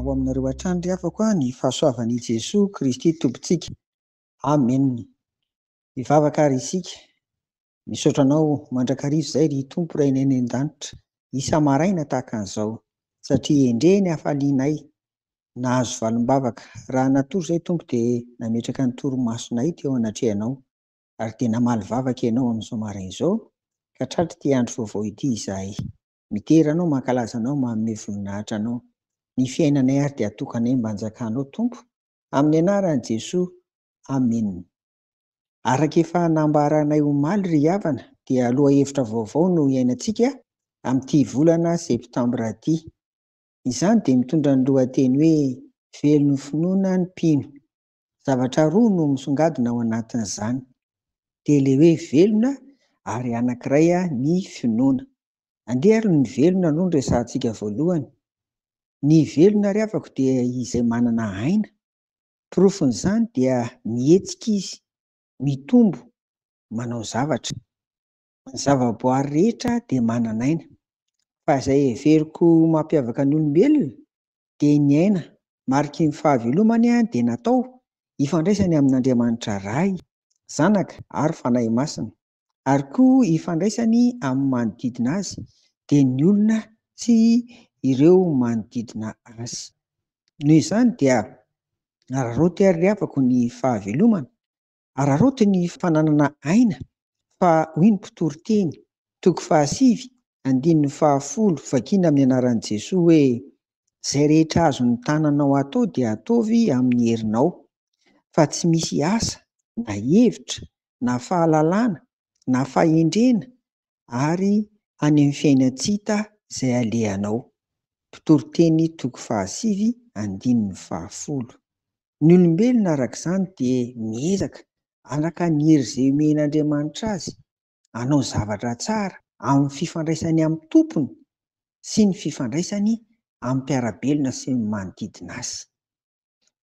Ho aminareo hatrany ry havako ny fahasoavan'i Jesoa Kristy Tompontsika. Amen. Hivavaka ary isika. Misaotra Anao mandrakariva izay ry Tompo Rainay any an-danitra, isa-maraina tahaka an'izao, satria endrey ny hafalianay nahazo valim-bavaka. Raha natory izay Tompo dia nametraka ny torimasonay teo anatrehanao, ary dia namaly vavaka Ianao amin'izao maraina izao, ka tratr'ity andro vaovao ity izahay. Midera Anao, mankalaza Anao, manome voninahitra Anao. Ny fiainanay ary dia atokanay mba hanjakanao Tompo, amin'ny anaran'i Jesoa. Amena. Araka efa nambaranay omaly ry havana dia lohahevitra vaovao no iainantsika amin'ity volana septambra ity. Izany dia mitondra ny lohateny hoe Velon'ny finoana ny mpino. Zavatra roa no misongadina ao anatin'izany. Dia ilay hoe velona ary anankiray ny finoana. Andeha ary ny velona aloha no resahantsika voalohany. Ny velona ry havako dia izay manana aina. Porofon'izany dia mihetsika izy, mitombo, manao zavatra. Ny zavaboary rehetra dia manana aina. Fa izay heveriko mampiavaka ny olombelona dia ny aina mariky ny fahavelomany dia natao hifandraisany amin'Andriamanitra Ray, Zanaka ary Fanahy Masina, ary koa hifandraisany amin'ny manodidina azy, dia ny olona sy ireo manodidina azy. Noho izany dia araraoty ary ry havako ny fahavelomana, Araraoty ny fananana aina fa hoy ny mpitoriteny, toko fahasivy, andininy fahafolo, vakiana amin'ny anaran'i Jesoa hoe, Izay rehetra azon'ny tananao atao dia ataovy amin'ny herinao, fa tsy misy asa na hevitra na fahalalana na fahendrena ary any amin'ny fiainan-tsy hita izay alehanao. Mpitoriteny toko fahasivy andininy fahafolo. Ny olombelona araka izany dia miezaka araka ny hery izay omen'Andriamanitra azy hanao zavatra tsara amin'ny fifandraisany amin'ny Tompony sy ny fifandraisany amin'ny mpiara-belona sy ny manodidina azy.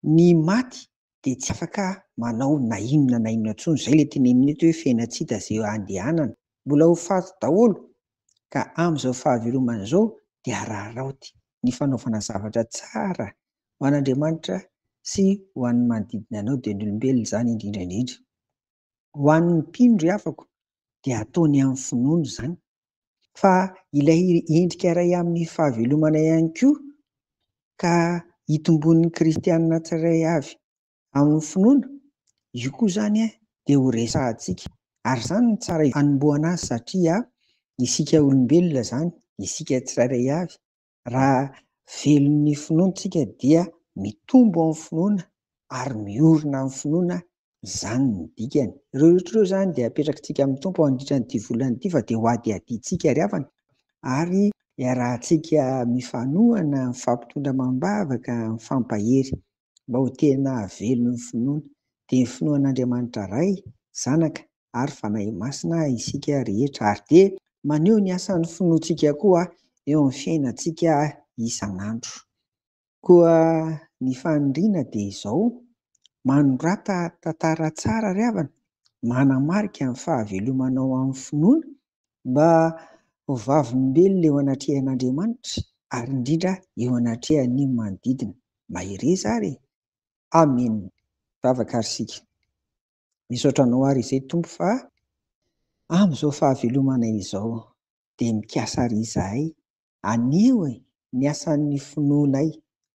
Ny maty dia tsy afaka manao na inona na inona intsony, izay ilay tenenina eto hoe fiainan-tsy hita izay andehanana, mbola ho faty daholo ka amin'izao fahavelomana izao dia araraoty ny fanaovana zavatra tsara ho an'Andriamanitra sy ho an'ny manodidina anao dia ny olombelona izany indrindra indrindra. Ho an'ny mpino ry havako dia ataony amin'ny finoana izany fa ilay endrika iray amin'ny fahavelomana ihany koa ka hitomboan'ny kristianina tsirairay avy amin'ny finoana, io koa izany dia ho resahantsika. Ary izany no tsara hanombohana azy satria isika olombelona izany, isika tsirairay avy, raha velon'ny finoana isika dia mitombo amin'ny finoana ary miorina amin'ny finoana, izany no dikany. Ireo rehetra ireo izany dia apetrakitsika amin'ny Tompo mandritra an'ity volana ity fa dia ho hadihadiantsika ry havana ary iarahantsika mifanohana, mifampitondra amam-bavaka, mifampahery mba ho tena velon'ny finoana. Dia ny finoan'Andriamanitra Ray, Zanaka ary Fanahy Masina isika rehetra ary dia maneho ny asan'ny finoantsika koa eo amin'ny fiainantsika isan'andro. Koa ny faniriana dia izao, manorata tantara tsara ry havana, manamarika ny fahavelomanao amin'ny finoana mba ho vavolombelona eo anatrehan'Andriamanitra ary indrindra eo anatrehan'ny manodidina. Mahereza ary e! Amen. Vavaka ary isika. Misaotra Anao ary izay Tompo fa amin'izao fahavelomanay izao dia mikasa ary izahay Anio e, ny asan'ny finoanay,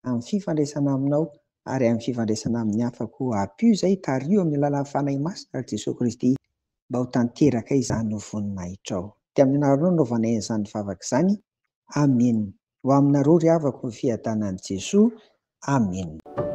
amin'ny fifandraisana aminao ary amin'ny fifandraisana amin'ny hafa koa. Ampio izay, tariho amin'ny alalan'ny Fanahy Masina ry Jesoa Kristy mba ho tanteraka izany ho voninahitrao. Dia amin'ny anaranao no anaovanay an'izany vavaka izany. Amena. Ho aminareo ry havako ny fiadanan'i Jesoa. Amena.